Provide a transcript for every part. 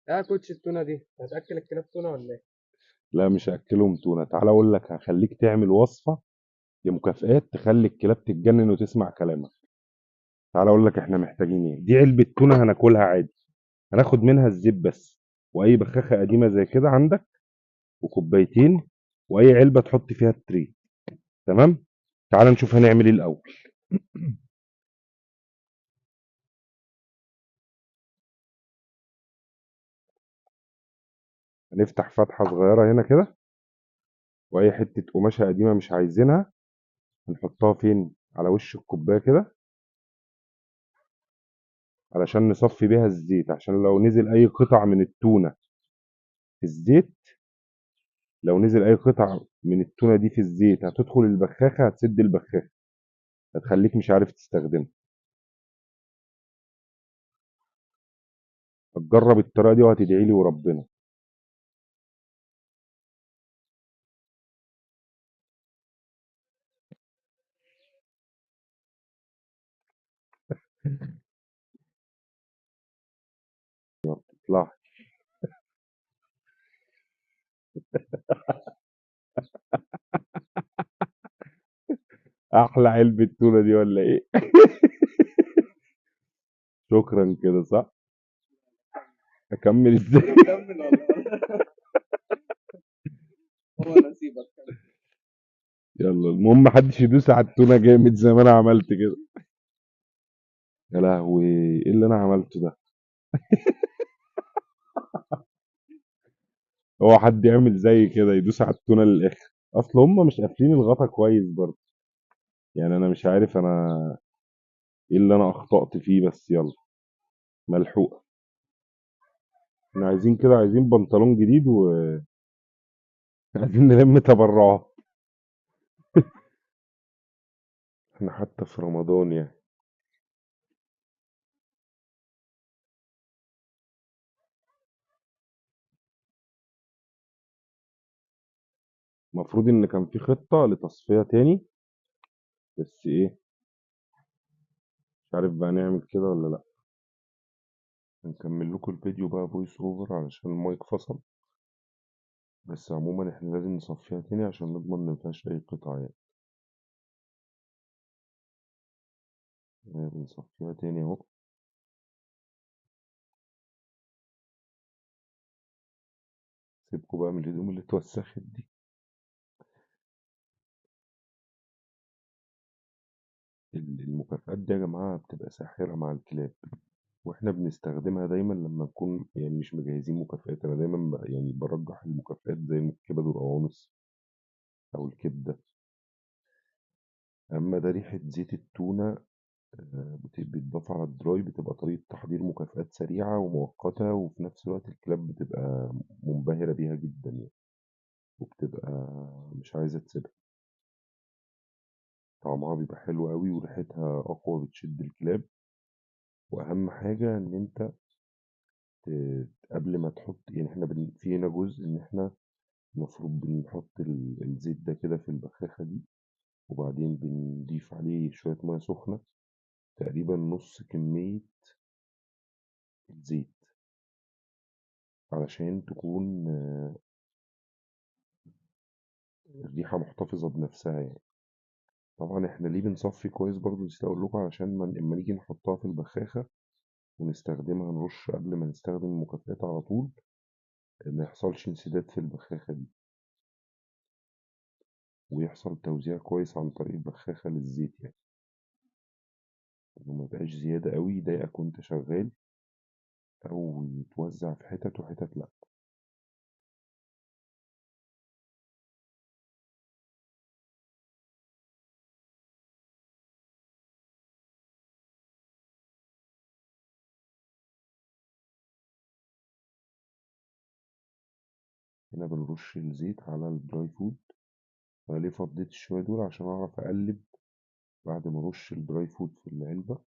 لا coach، التونه دي هتاكل الكلاب تونه ولا ايه؟ لا مش هاكلهم تونه. تعالى اقول لك، هخليك تعمل وصفه لمكافآت تخلي الكلاب تتجنن وتسمع كلامك. تعالى اقول لك احنا محتاجين ايه. دي علبة تونه هناكلها عادي، هناخد منها الزيت بس، واي بخاخه قديمة زي كده عندك، وكوبايتين، واي علبة تحط فيها ال treat. تمام؟ تعالى نشوف هنعمل ايه الاول. هنفتح فتحه صغيرة هنا كده، واي حتة قماشة قديمة مش عايزينها هنحطها فين؟ على وش الكوباية كده، علشان نصفي بيها الزيت، عشان لو نزل اي قطع من التونه في الزيت، لو نزل اي قطع من التونه دي في الزيت هتدخل البخاخه، هتسد البخاخه، هتخليك مش عارف تستخدمها. هتجرب الطريقة دي وهتدعي لي وربنا. ما بتطلعش. احلى علبة تونه دي ولا ايه؟ شكرا كده صح؟ اكمل ازاي؟ كمل والله. هو نصيبك. يلا المهم محدش يدوس على التونه جامد زي ما انا عملت كده. يا لهوي ايه اللي انا عملته ده؟ هو حد يعمل زي كده يدوس على التونه للاخر؟ اصل هم مش قافلين الغطا كويس برضه، يعني انا مش عارف انا ايه اللي انا اخطأت فيه، بس يلا ملحوقه. احنا عايزين كده، عايزين بنطلون جديد و عايزين نلم تبرعات. احنا حتى في رمضان يعني. المفروض ان كان في خطة لتصفية تاني، بس ايه مش عارف بقى نعمل كده ولا لا. هنكمل لكم الفيديو بقى voice over علشان المايك فصل، بس عموما احنا لازم نصفيها تاني عشان نضمن ان مفيهاش اي قطع يعني. بنصفيها تاني اهو. سيبكوا بقى من الهدوم اللي اتوسخت دي. المكافآت دي يا جماعة بتبقى ساحرة مع الكلاب، واحنا بنستخدمها دايما لما نكون مش مجهزين مكافآت. انا دايما برجح المكافآت زي الكبد والقوانص او الكبدة. اما ده ريحة زيت التونة، بيتضاف على الدراي، بتبقى طريقة تحضير مكافآت سريعة ومؤقتة، وفي نفس الوقت الكلاب بتبقى منبهرة بيها جدا وبتبقى مش عايزة تسيبها. طعمها بيبقى حلو قوي وريحتها اقوى، بتشد الكلاب. واهم حاجة ان انت قبل ما تحط، يعني احنا في هنا جزء ان احنا المفروض بنحط الزيت ده كده في البخاخة دي، وبعدين بنضيف عليه شوية مية سخنة، تقريبا نص كمية الزيت، علشان تكون الريحة محتفظة بنفسها يعني. طبعا احنا ليه بنصفي كويس برضو، نسيت اقول لكم، علشان لما نيجي نحطها في البخاخة ونستخدمها نرش قبل ما نستخدم المكافآت على طول، ما يحصلش انسداد في البخاخة دي، ويحصل توزيع كويس عن طريق البخاخة للزيت يعني، وما يبقاش زيادة قوي يضايقك وانت شغال، او يتوزع في حتت وحتت لا. هنا بنرش الزيت على ال dry food. انا ليه فضيت الشوية دول؟ عشان اعرف اقلب بعد ما ارش ال dry food في العلبة،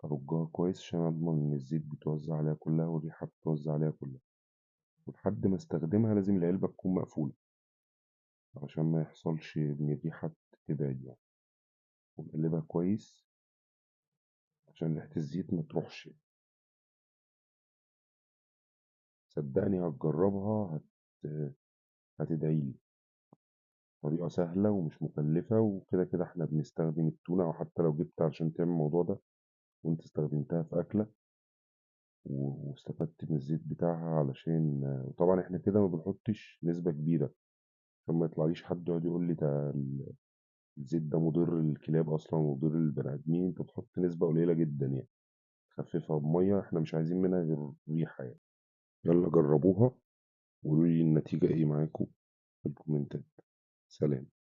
ارجها كويس عشان اضمن ان الزيت بيتوزع عليها كلها والريحة بتتوزع عليها كلها. ولحد ما استخدمها لازم العلبة تكون مقفولة عشان ما يحصلش ان الريحة تبعد يعني. ونقلبها كويس عشان ريحة الزيت ما تروحش. صدقني هتجربها هتدعيلي. طريقة سهلة ومش مكلفة، وكده كده احنا بنستخدم التونة، أو حتى لو جبت عشان تعمل الموضوع ده وانت استخدمتها في أكلة واستفدت من الزيت بتاعها. علشان طبعا احنا كده ما بنحطش نسبة كبيرة عشان ما يطلعليش حد يقعد يقول لي ده الزيت ده مضر للكلاب أصلا ومضر للبني آدمين. انت بتحط نسبة قليلة جدا يعني، تخففها بمية، احنا مش عايزين منها غير ريحة يعني. يلا جربوها وقولوا لي النتيجة ايه معاكم في الكومنتات. سلام.